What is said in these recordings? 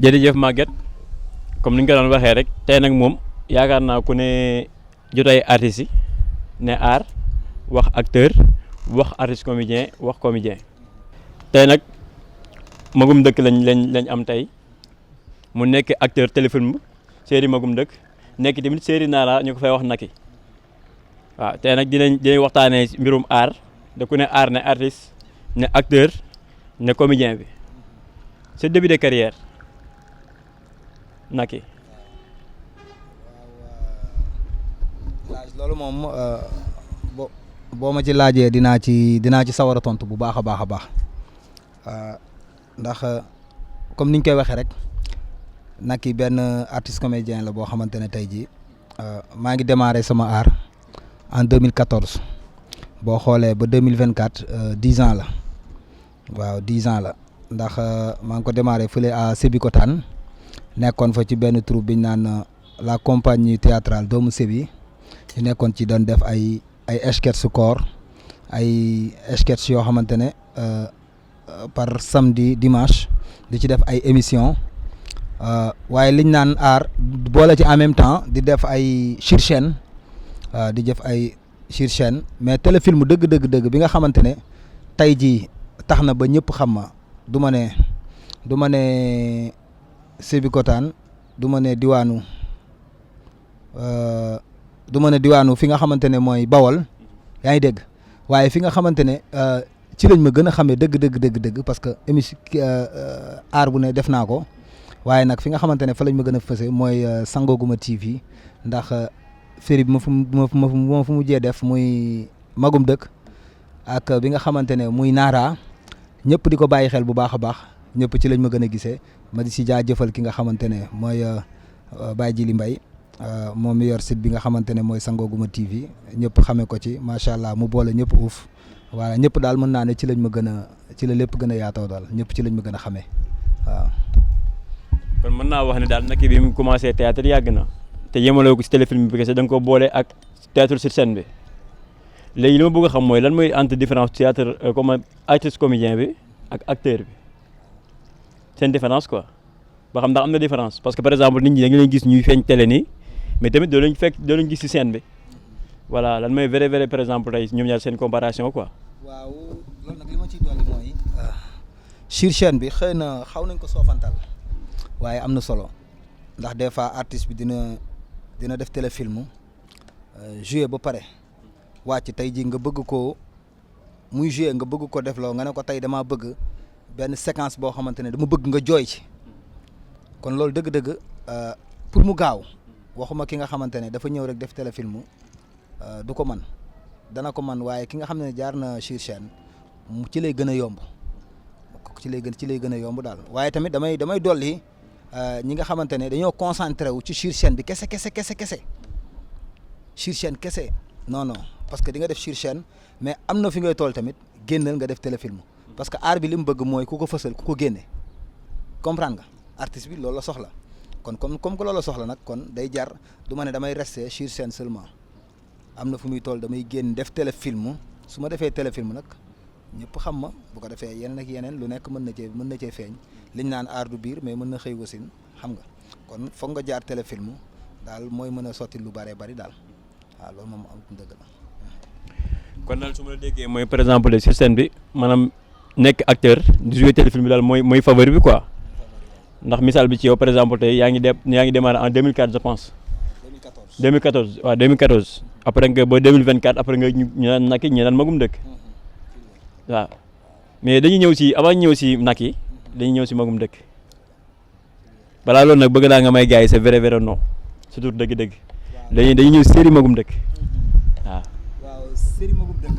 jërëjëf Maguette comme ni nga ko doon waxee rek tey nag moom yaakaar naa ku ne jotay artistes yi ne art wax acteur wax artiste comédien wax comédien tey nag magum dëkk lañ am tey mu nekk acteur téléfilm série magum dëkk nekk tamit série Nara ñu ko fay wax Naki waaw tey nag dinañ waxtaanee mbirum art da ku ne art ne artiste ne acteur ne comédien bi sa début de carrière Naki. laaj loolu moom boo ma ci laajee dinaa ci sawar a tontu bu baax a baax ndax comme niñ koy waxee rek Naki benn artiste comédien la boo xamante ne tey jii maa ngi démarré sama art en 2014 boo xoolee ba 2024 10 ans la waaw 10 ans la ndax maa ngi ko démarré fële à Sébikotane nekkoon fa ci benn troupe bi ñu naan la compagnie théâtrale doomu Sébi ñu nekkoon ci doon def ay sketch su koor ay sketch yoo xamante ne par samedi dimanche di ci def ay émission waaye liñ naan art boole ci en même temps di def ay sur chaîne di def ay sur chaîne mais téléfilm dëgg bi nga xamante ne tey jii tax na ba ñëpp xam ma du ma ne Sébikotane du ma ne diwaanu fi nga xamante ne mooy Bawol yaa ngi dégg waaye fi nga xamante ne ci lañ ma gën a xamee dëgg parce que émission art bu ne def naa ko waaye nag fi nga xamante ne fa lañ ma gën a fëse mooy Sangoguma TV ndax série bi ma fu mujjee def muy magum dëkk ak bi nga xamante ne muy Nara ñëpp di ko bàyyi xel bu baax a baax ñëpp ci lañ ma gën a gisee ma di si jaajëfal ki nga xamante ne mooy Baye Jili Mbaye moom mi yor site bi nga xamante ne mooy Sangoguma TV ñëpp xamee ko ci macha allah mu boole ñëpp uuf voilà ñëpp daal mën naa ne ci la lépp gën a yaatoo daal ñëpp ci lañ ma gën a xamee waaw. kon mën naa wax ne daal Naki bi mu commencé théâtre yàgg na te yemaloo ko si téléfilm bi kese da nga ko boole ak théâtre sur scène bi léegi li ma bëgg a xam mooy lan mooy entre différence théâtre comme artiste comédien bi ak acteur bi seen différence quoi ba xam ndax am na différence parce que par exemple nit ñi da nga leen gis ñuy feeñ télé nii mais tamit doo leen gis si scène bi voilà lan mooy vrai par exemple tey ñoom ñaar seen comparaison quoi. waaw loolu nag li ma ciy dolli mooy. sur scène bi xëy na xaw nañ ko soofantal waaye am na solo ndax des fois artiste bi dina def téléfilm jouer ba pare wàcc tey jii nga bëgg ko muy jouer nga bëgg ko def loo nga ne ko tey damaa bëgg benn séquence boo xamante ne dama bëgg nga jooy ci kon loolu dëgg-dëgg pour mu gaaw waxuma ki nga xamante ne dafa ñëw rek def téléfilm du ko man dana ko man waaye ki nga xam ne jaar na sur scène ci lay gën a yomb ci lay gën a yomb daal waaye tamit damay dolli ñi nga xamante ne dañoo concentré wu ci sur scène bi kese sur scène kese non parce que di nga def sur scène mais am na fi ngay toll tamit génnal nga def téléfilm parce que art bi li mu bëgg mooy ku ko fësal ku ko génne comprendre nga artiste bi loolu la soxla kon comme que loolu la soxla nag kon day jar du ma ne damay rester sur scène seulement am na fu muy toll damay génn def téléfilm su ma defee téléfilm nag ñëpp xam ma bu ko defee yeneen ak yeneen lu nekk mën na cee feeñ liñ naan art du biir mais mën na xëy wasin xam nga kon foog nga jaar téléfilm daal mooy mën a sotti lu bëree bëri daal waaw loolu moom am dëgg la. kon daal su ma la déggee mooy par exemple sur scène bi maanaam nekk acteur di jouer téléfilm bi daal mooy favori bi quoi ndax misaal bi ci yow par exemple tey yaa ngi démarré en 2004 je pense. 2014 waaw 2014 après nga ba 2024 après nga ñu naan Naki ñu naan magum dëkk waaw mais dañuy ñëw si avant ñëw si Naki dañuy ñëw si magum dëkk balaa loolu nag bëgg naa nga may gars yi c'est vrai non surtout dëgg-dëgg dañuy ñëw série magum dëkk waaw. série magum dëkk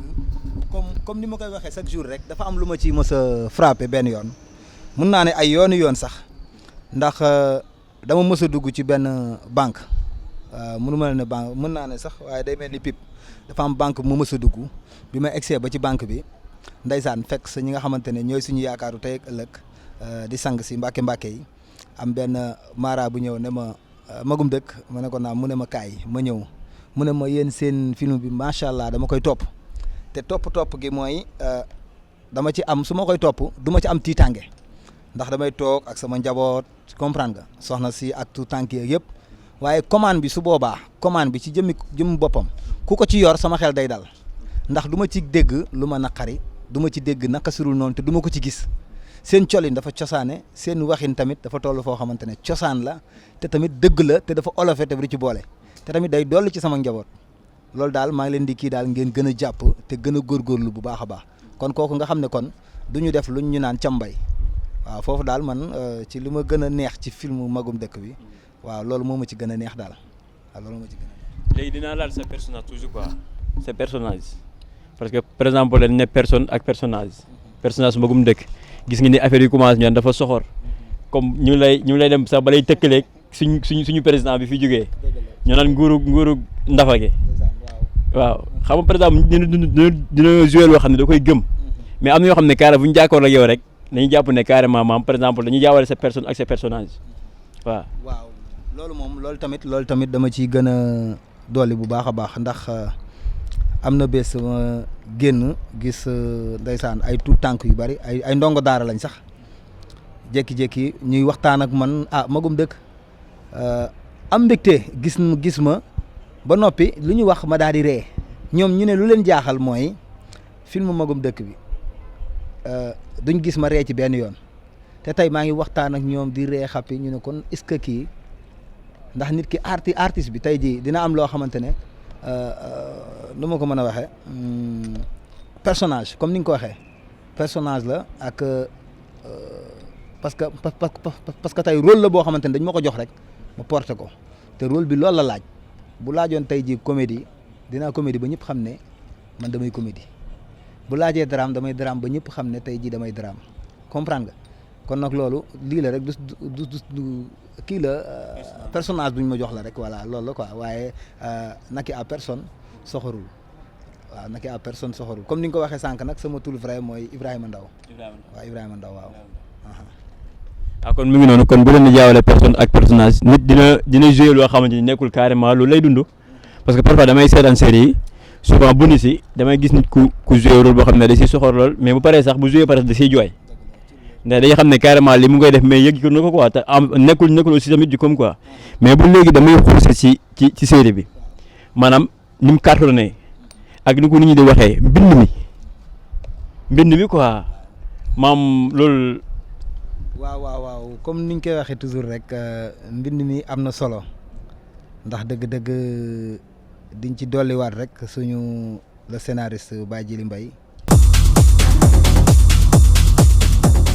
comme ni ma koy waxee chaque jour rek dafa am lu ma ci mës a frappé benn yoon mun naa ne ay yoon sax ndax dama mës a dugg ci benn banque mënu ma ne banque mën naa ne sax waaye day mel ni pip dafa am banque mu mës a dugg bi ma egsee ba ci banque bi ndeysaan fekk sa ñi nga xamante ne ñooy suñu yaakaaru tey ak ëllëg di sang si mbàkke yi am benn mara bu ñëw ne ma magum dëkk ma ne ko naa mu ne ma kaay ma ñëw mu ne ma yéen seen film bi macha allah dama koy topp te topp gi mooy dama ci am su ma koy topp du ma ci am tiitange ndax damay toog ak sama njaboot comprendre nga soxna si ak tout tànk yeeg yëpp waaye commande bi su boobaa commande bi ci jëmmi boppam ku ko ci yor sama xel day dal ndax du ma ci dégg lu ma naqari du ma ci dégg naka surul noonu te du ma ko ci gis seen colin dafa cosaane seen waxin tamit dafa toll foo xamante ne cosaan la te tamit dëgg la te dafa olofe te du ci boole te tamit day dolli ci sama njaboot loolu daal maa ngi leen di kii daal ngeen gën a jàpp te gën a góorgóorlu bu baax a baax kon kooku nga xam ne kon du ñu def luñ ñu naan cambay waaw foofu daal man ci li ma gën a neex ci film magum dëkk bi waaw loolu moo ma ci gën a neex daal waaw loolu moo ma ci gën a neex. léegi dinaa laal sa personnage toujours quoi sa personnage parce que par exemple leen ne personne ak personnage magum dëkk gis nga ni affaire yi commencé ñoon dafa soxor comme ñu ngi lay dem sax ba lay tëkkaleeg suñu président bi fi jógee ñu naan nguuru ndafage waaw xam nga par exemple dina joué loo xam ne da koy gëm mais am na yoo xam ne carrément bu ñu jàkkoor ak yow rek dañuy jàpp ne carrément maam par exemple dañuy jaawale sa personne ak sa personnage waaw. waaw loolu tamit dama ciy gën a dolli bu baax a baax ndax am na bés ma génn gis ndeysaan ay tout tànk yu bari ay ndongo daara lañ sax jékki-jékki ñuy waxtaan ak man magum dëkk am mbégte gis ma ba noppi lu ñu wax ma daal di ree ñoom ñu ne lu leen jaaxal mooy film magum dëkk bi duñ gis ma ree ci benn yoon te tey maa ngi waxtaan ak ñoom di ree xappi ñu ne kon est-ce que kii ndax nit ki artiste bi tey jii dina am loo xamante ne nu ma ko mën a waxee personnage comme ni nga ko waxee personnage la ak parce que tey rôle la boo xamante ne dañ ma ko jox rek ma porté ko te rôle bi loolu la laaj bu laajoon tey jii comédie dinaa comédie ba ñëpp xam ne man damay comédie bu laajee drame damay drame ba ñëpp xam ne tey jii damay drame comprendre nga kon nag loolu lii la rek du kii la personnage bu ñu ma jox la rek voilà loolu la quoi waaye Naky à personne soxorul waaw Naky à personne soxorul comme ni nga ko waxee sànq nag sama tur vrai mooy Ibrahima Ndaw waaw Ibrahima Ndaw waaw. kon mu ngi noonu kon bu leen di jaawale personne ak personnage nit dina jouer loo xamante ni nekkul carrément lu lay dund parce que parfois damay seetaan série yi souvent bu ni si damay gis nit ku jouer rôle boo xam ne da siy soxor lool mais bu paree sax bu jouer pare da siy jooy ndax dañuy xam ne carrément li mu koy def mais yëg ko na ko quoi te nekkul aussi tamit jikkoom quoi mais bu léegi damay xuuse ci série bi maanaam ni mu cartonné ak ni ko nit ñi di waxee mbind mi quoi maam loolu. waaw comme niñ koy waxee toujours rek mbind mi am na solo ndax dëgg-dëgg diñ ci dolliwaat rek suñu le scénariste Baye Djily Mbaye